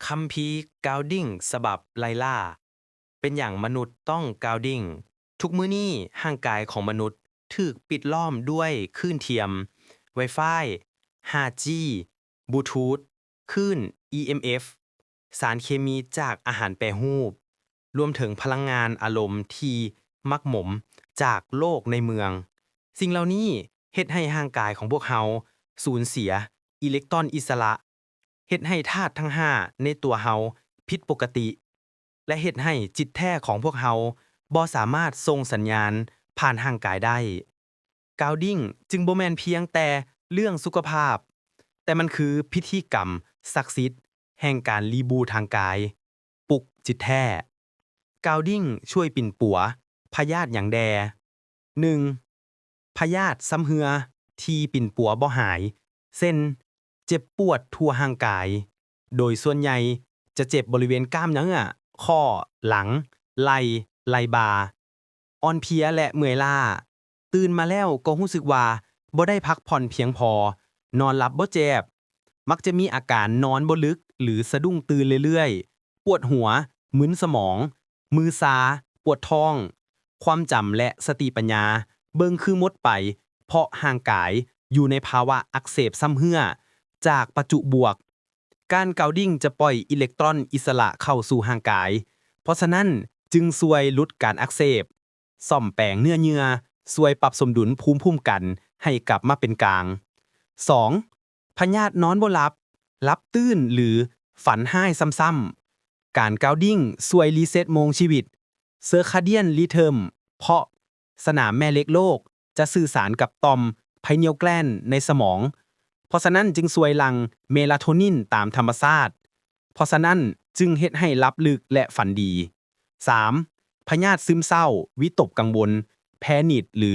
ຄຳພີກາວດິ້ງສະບັບໄລ່ລ່າ. ເປັນຫຍັງມະນຸດຕ້ອງກາວດິ້ງ? ທຸກມື້ນີ້, ຮ່າງກາຍຂອງມະນຸດຖືກປິດລ້ອມດ້ວຍຄື້ນທຽມ, Wi-Fi, ຫ້າຈີ, Bluetooth, ຄື້ນ EMF, ສານເຄມີຈາກອາຫານແປຮູບ, ລວມເຖິງພະລັງງານອາລົມທີ່ໝັກໝົມຈາກໂລກໃນເມືອງ. ສິ່ງເຫຼົ່ານີ້ເຮັດໃຫ້ຮ່າງກາຍຂອງພວກເຮົາສູນເສຍອີເລັກຕຣອນອິດສະຫຼະ, ເຮັດໃຫ້ທາດທັງຫ້າໃນຕົວເຮົາຜິດປົກກະຕິ ແລະ ເຮັດໃຫ້ຈິດແທ້ຂອງພວກເຮົາບໍ່ສາມາດສົ່ງສັນຍານຜ່ານຮ່າງກາຍໄດ້. ກາວດິ້ງຈຶ່ງບໍ່ແມ່ນພຽງແຕ່ເລື່ອງສຸຂະພາບ, ແຕ່ມັນຄືພິທີກຳສັກສິດແຫ່ງການຣີບູດຮ່າງກາຍ, ປຸກຈິດແທ້. ກາວດິ້ງຊ່ວຍປິ່ນປົວພະຍາດຫຍັງແດ່? ໜຶ່ງ, ພະຍາດຊຳເຮື້ອທີ່ປິ່ນປົວບໍ່ຫາຍ, ເຊັ່ນ ເຈັບປວດທົ່ວຮ່າງກາຍ, ໂດຍສ່ວນໃຫຍ່ຈະເຈັບບໍລິເວນກ້າມເນື້ອ, ຂໍ້, ຫຼັງ, ໄຫຼ່, ໄຫຼ່ບ່າ, ອ່ອນເພຍ ແລະ ເມື່ອຍລ້າ, ຕື່ນມາແລ້ວກໍຮູ້ສຶກວ່າບໍ່ໄດ້ພັກຜ່ອນພຽງພໍ, ນອນຫຼັບບໍ່ແຈບ, ມັກຈະມີອາການນອນບໍ່ລຶກ ຫຼື ສະດຸ້ງຕື່ນເລື້ອຍໆ, ປວດຫົວ, ມຶນສະໝອງ, ມືຊາ, ປວດທ້ອງ, ຄວາມຈຳ ແລະ ສະຕິປັນຍາເບິ່ງຄືໝົດໄປ, ເພາະຮ່າງກາຍຢູ່ໃນພາວະອັກເສບຊຳເຮື້ອຈາກປະຈຸບວກ. ການກາວດິ້ງຈະປ່ອຍອີເລັກຕຣອນອິດສະຫຼະເຂົ້າສູ່ຮ່າງກາຍ, ເພາະສະນັ້ນຈຶ່ງຊ່ວຍຫຼຸດການອັກເສບ, ສ້ອມແປງເນື້ອເຍື່ອ, ຊ່ວຍປັບສົມດຸນພູມຄຸ້ມກັນໃຫ້ກັບມາເປັນກາງ. ສອງ, ພະຍາດນອນບໍ່ຫຼັບ, ຫຼັບຕື່ນ ຫຼື ຝັນຮ້າຍຊ້ຳໆ. ການກາວດິ້ງຊ່ວຍຣີເຊັດໂມງຊີວິດ, Circadian Rhythm, ເພາະສະໜາມແມ່ເຫຼັກໂລກຈະສື່ສານກັບຕ່ອມ pineal gland ໃນສະໝອງ, ເພາະສະນັ້ນຈຶ່ງຊ່ວຍຫຼັ່ງເມລາໂທນິນຕາມທຳມະຊາດ, ເພາະສະນັ້ນຈຶ່ງເຮັດໃຫ້ຫຼັບລຶກ ແລະ ຝັນດີ. ສາມ, ພະຍາດຊຶມເສົ້າ, ວິຕົກກັງວົນ, ແພນິກ ຫຼື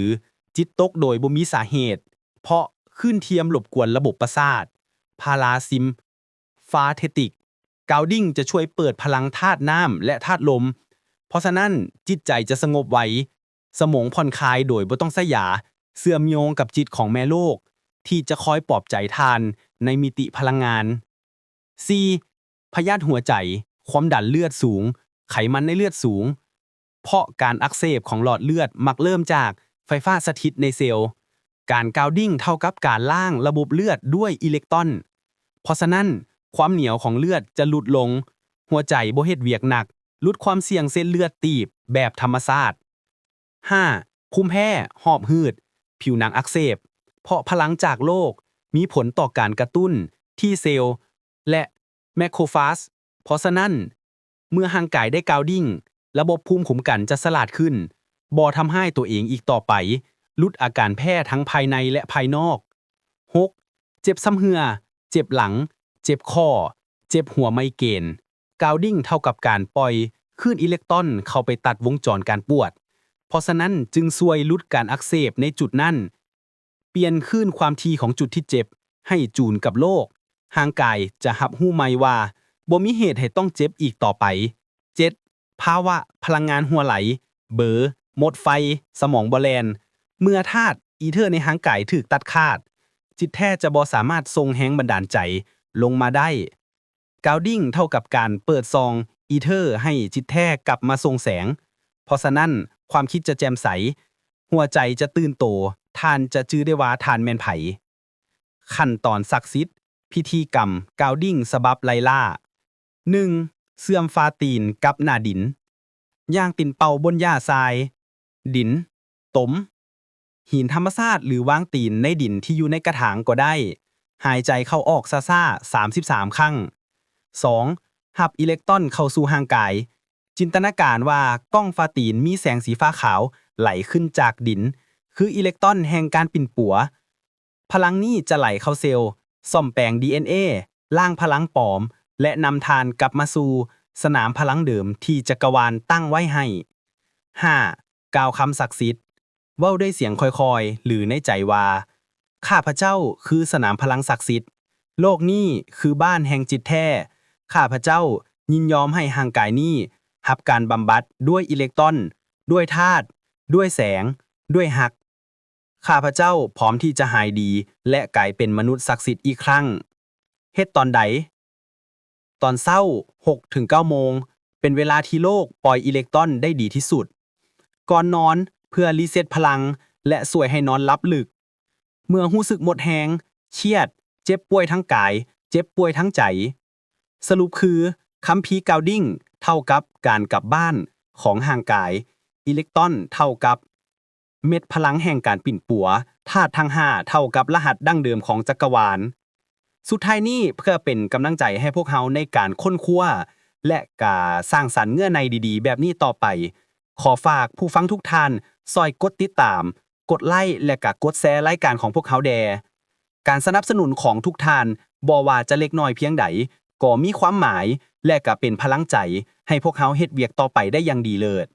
ຈິດຕົກໂດຍບໍ່ມີສາເຫດ, ເພາະຄື້ນທຽມລົບກວນລະບົບປະສາດ, Parasympathetic. ກາວດິ້ງຈະຊ່ວຍເປີດພະລັງທາດນ້ຳ ແລະ ທາດລົມ, ເພາະສະນັ້ນຈິດໃຈຈະສະຫງົບໄວ, ສະໝອງຜ່ອນຄາຍໂດຍບໍ່ຕ້ອງໃຊ້ຢາ, ເຊື່ອມໂຍງກັບຈິດຂອງແມ່ໂລກທີ່ຈະຄອຍປອບໃຈທ່ານໃນມິຕິພະລັງງານ. ສີ່, ພະຍາດຫົວໃຈ, ຄວາມດັນເລືອດສູງ, ໄຂມັນໃນເລືອດສູງ, ເພາະການອັກເສບຂອງຫຼອດເລືອດມັກເລີ່ມຈາກໄຟຟ້າສະຖິດໃນເຊວ. ການກາວດິ້ງເທົ່າກັບການລ້າງລະບົບເລືອດດ້ວຍອີເລັກຕຣອນ, ເພາະສະນັ້ນຄວາມໜຽວຂອງເລືອດຈະຫຼຸດລົງ, ຫົວໃຈບໍ່ເຮັດວຽກໜັກ, ຫຼຸດຄວາມສ່ຽງເສັ້ນເລືອດຕີບແບບທຳມະຊາດ. ຫ້າ, ພູມແພ້, ຫອບຫືດ, ຜິວໜັງອັກເສບ, ເພາະພະລັງຈາກໂລກມີຜົນຕໍ່ການກະຕຸ້ນ T cell ແລະ macrophage. ເພາະສະນັ້ນ, ເມື່ອຮ່າງກາຍໄດ້ກາວດິ້ງ, ລະບົບພູມຄຸ້ມກັນຈະສະຫຼາດຂຶ້ນ, ບໍ່ທຳຮ້າຍຕົວເອງອີກຕໍ່ໄປ, ຫຼຸດອາການແພ້ທັງພາຍໃນ ແລະ ພາຍນອກ. ຫົກ, ເຈັບຊຳເຮື້ອ, ເຈັບຫຼັງ, ເຈັບຂໍ້, ເຈັບຫົວໄມເກນ. ກາວດິ້ງເທົ່າກັບການປ່ອຍຄື້ນອີເລັກຕຣອນເຂົ້າໄປຕັດວົງຈອນການປວດ, ເພາະສະນັ້ນຈຶ່ງຊ່ວຍຫຼຸດການອັກເສບໃນຈຸດນັ້ນ, ປ່ຽນຄື້ນຄວາມຖີ່ຂອງຈຸດທີ່ເຈັບໃຫ້ຈູນກັບໂລກ. ຮ່າງກາຍຈະຮັບຮູ້ໃໝ່ວ່າບໍ່ມີເຫດໃຫ້ຕ້ອງເຈັບອີກຕໍ່ໄປ. ເຈັດ, ພາວະພະລັງງານຮົ່ວໄຫຼ, ເບີ, ໝົດໄຟ, ສະໝອງບໍ່ແລ່ນ. ເມື່ອທາດອີເທີໃນຮ່າງກາຍຖືກຕັດຂາດ, ຈິດແທ້ຈະບໍ່ສາມາດສົ່ງແຮງບັນດານໃຈລົງມາໄດ້. ກາວດິ້ງເທົ່າກັບການເປີດຊ່ອງອີເທີໃຫ້ຈິດແທ້ກັບມາສົ່ງແສງ. ເພາະສະນັ້ນ, ຄວາມຄິດຈະແຈ່ມໃສ, ຫົວໃຈຈະຕື່ນໂຕ, ທ່ານຈະຈື່ໄດ້ວ່າທ່ານແມ່ນໃຜ. ຂັ້ນຕອນສັກສິດ, ພິທີກຳກາວດິ້ງສະບັບໄລ່ລ່າ. ໜຶ່ງ, ເຊື່ອມຝ່າຕີນກັບໜ້າດິນ. ຍ່າງຕີນເປົ່າບົນຫຍ້າຊາຍ, ດິນ, ຕົມ, ຫີນທຳມະຊາດ ຫຼື ວາງຕີນໃນດິນທີ່ຢູ່ໃນກະຖາງກໍໄດ້. ຫາຍໃຈເຂົ້າອອກຊ້າໆ ສາມສິບສາມຄັ້ງ. ສອງ, ຮັບອີເລັກຕຣອນເຂົ້າສູ່ຮ່າງກາຍ. ຈິນຕະນາການວ່າກ້ອງຝາຕີນມີແສງສີຟ້າຂາວໄຫຼຂຶ້ນຈາກດິນ, ຄືອີເລັກຕຣອນແຫ່ງການປິ່ນປົວ. ພະລັງນີ້ຈະໄຫຼເຂົ້າເຊວ, ສ້ອມແປງດີເອັນເອ, ລ້າງພະລັງປອມ ແລະ ນຳທ່ານກັບມາສູ່ສະໜາມພະລັງເດີມທີ່ຈັກກະວານຕັ້ງໄວ້ໃຫ້. ຫ້າ, ກ່າວຄຳສັກສິດ. ເວົ້າດ້ວຍສຽງຄ່ອຍໆ ຫຼື ໃນໃຈວ່າ, ຂ້າພະເຈົ້າຄືສະໜາມພະລັງສັກສິດ. ໂລກນີ້ຄືບ້ານແຫ່ງຈິດແທ້. ຂ້າພະເຈົ້າຍິນຍອມໃຫ້ຮ່າງກາຍນີ້ຮັບການບຳບັດດ້ວຍອີເລັກຕຣອນ, ດ້ວຍທາດ, ດ້ວຍແສງ, ດ້ວຍຮັກ. ຂ້າພະເຈົ້າພ້ອມທີ່ຈະຫາຍດີ ແລະ ກາຍເປັນມະນຸດສັກສິດອີກຄັ້ງ. ເຮັດຕອນໃດ? ຕອນເຊົ້າ ຫົກເຖິງເກົ້າໂມງ ເປັນເວລາທີ່ໂລກປ່ອຍອີເລັກຕຣອນໄດ້ດີທີ່ສຸດ. ກ່ອນນອນ ເພື່ອຣີເຊັດພະລັງ ແລະ ຊ່ວຍໃຫ້ນອນຫຼັບລຶກ. ເມື່ອຮູ້ສຶກໝົດແຮງ, ຄຽດ, ເຈັບປ່ວຍທາງກາຍ, ເຈັບປ່ວຍທາງໃຈ. ສະຫຼຸບຄື ຄຳພີກາວດິງເທົ່າກັບການກັບບ້ານຂອງຮ່າງກາຍ, ອີເລັກຕຣອນເທົ່າກັບເມັດພະລັງແຫ່ງການປິ່ນປົວ, ທາດທັງຫ້າເທົ່າກັບລະຫັດດັ້ງເດີມຂອງຈັກກະວານ. ສຸດທ້າຍນີ້ ເພື່ອເປັນກຳລັງໃຈໃຫ້ພວກເຮົາໃນການຄົ້ນຄວ້າ ແລະ ກະສ້າງສັນເນື້ອໃນດີໆແບບນີ້ຕໍ່ໄປ, ຂໍຝາກຜູ້ຟັງທຸກທ່ານຊ່ອຍກົດຕິດຕາມ, ກົດໄລ ແລະ ກະກົດແຊລາຍການຂອງພວກເຮົາແດ່. ການສະໜັບສະໜູນຂອງທຸກທ່ານ ບໍ່ວ່າຈະເລັກນ້ອຍພຽງໃດ ກໍມີຄວາມໝາຍ ແລະ ກະເປັນພະລັງໃຈໃຫ້ພວກເຮົາເຮັດວຽກຕໍ່ໄປໄດ້ຢ່າງດີເລີດ.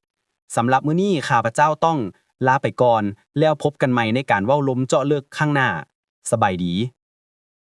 ສຳລັບມື້ນີ້ ຂ້າພະເຈົ້າຕ້ອງລາໄປກ່ອນ, ແລ້ວພົບກັນໃໝ່ໃນການເວົ້າລົມເຈາະເລິກຄັ້ງໜ້າ. ສະບາຍດີ.